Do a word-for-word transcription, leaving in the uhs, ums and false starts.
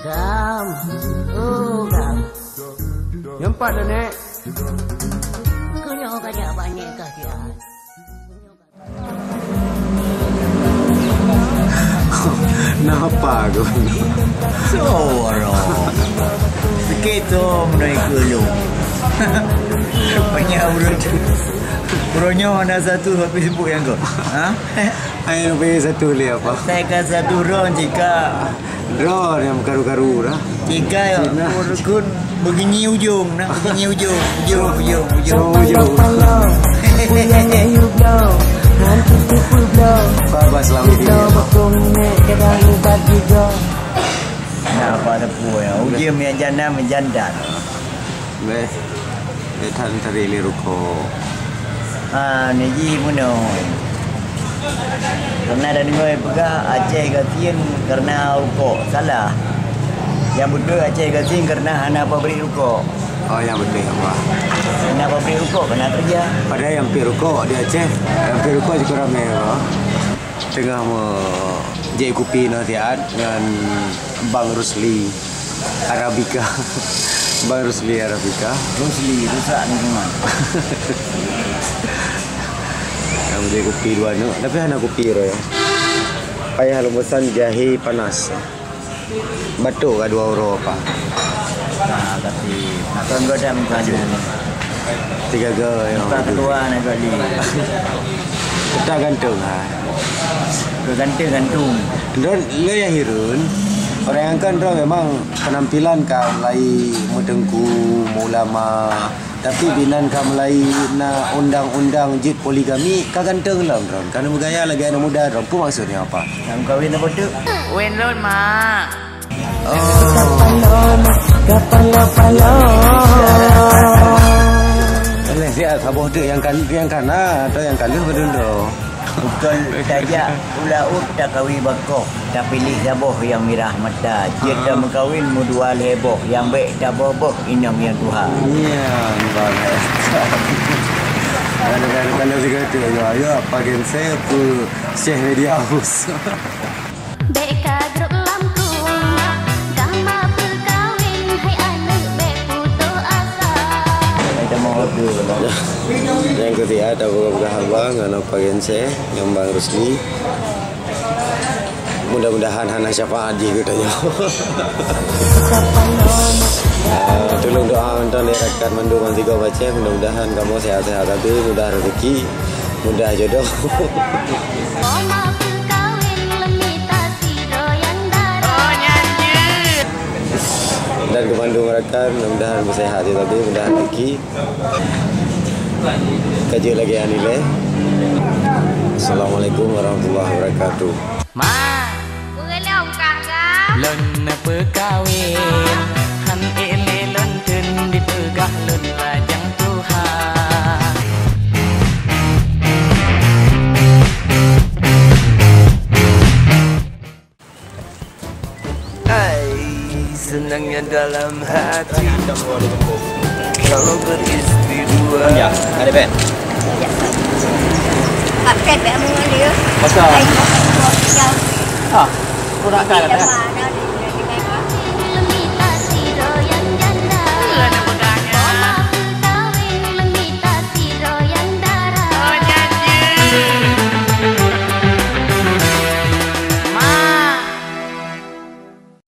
Gam, oh gam. Nyang pat dah, Nek? Keunoe ka jak bak Nek kah siat? Napa kau? Suara. Sikit tu meunai keu lu. Banyak urut. Uroe nyoe hana satu tapi sibuk nyang kau. Ha? Hai, lebih satu lé apa? Saya ka satu ron jika. Ron nyang karu-karu dah. Jika ya, Cina. Urukun begini ujung nah, begini ujung, ujung, ujung, ujung. Ujung. Babas lama ni. Nah, pada pun ya. Ujung yang jana menjandan. Beh, beh tan tari lé rukok. Ah, neujih meunoe. Karena dah deungoe peugah Aceh gasien karena rukok. Salah. Yang beutôi Aceh gasien karena hana pabrik rukok. Oh, yang beutôi apa? Hana pabrik rukok kena kerja. Padahai yang pabrik rukok di Aceh, yang pabrik rukok juga ramai apa? Teungoh meujép kupi nasihat ngon Bang Rusli Arabica. Bang Rusli Arabica. Rusli, rusak lingkungan. Nyang meujép kupi dua aneuk, tapi hana kupi roh ya. Payah lôn peusan jahe panas. Batuk ka dua uroe apa? Nah, tapi nakon goda muka je. Tiga ga ya. Muka kedua nak gali. Kita gantung ha. Ke gantung gantung. Don lo yang hirun. Orang yang kan ro memang penampilan ka mulai meutengku, meulama. Tapi binan ka mulai na undang-undang jeuet poligami ka ganteng lom droen. Ka neumugaya lagèe aneuk muda droen. Peue maksudnya apa? Nyang kawin apa tu? Wen lôn mak. Oh. Kapalo, kapalo. Leh siat saboh teuk nyang kan nyang kana atau nyang kalah beudôh. Bukon tajak u laôt takawi bakoh, tapiléh saboh nyang mirah mata. Jeuet tameukawen meudua lhèe boh, nyang bèk taboh-boh inong nyang tuha. Nyan, bagai. Kalau, kalau, kalau sigoe tu, ayo, ayo, apa gen saya, apa Syekh Media House. Bèk ka grôp lam krueng, gama peukawen, hai aneuk bèk putôh asa. Nyang keusiat, tapeugah haba ngon apa gen saya, ngon Bang Rusli. Mudah-mudahan hana syafaat jih geutanyoe. Ah, tulông doa mantong lé rakan mandum nyang sigoe baceh, mudah-mudahan kamoe sehat-sehat sabe, mudah rezeki, mudah jodoh. Dan keu mandum rakan, mudah-mudahan beusehat sabe, mudah rezeki. Ka jeuet lagèe nyan ilèe. Assalamualaikum warahmatullahi wabarakatuh. Ma! Ureueng lôn ka ga? Lôn neupeukawen, han ék lé lôn theun dipeugah lôn lajang tuha. Ai, senangnya dalam hati kalau beristri dua. Ya, ada band. Absen bèk mengalir. Pasal? Ai, pasal jauh. Ah, aku nak kan. Dah mana ni?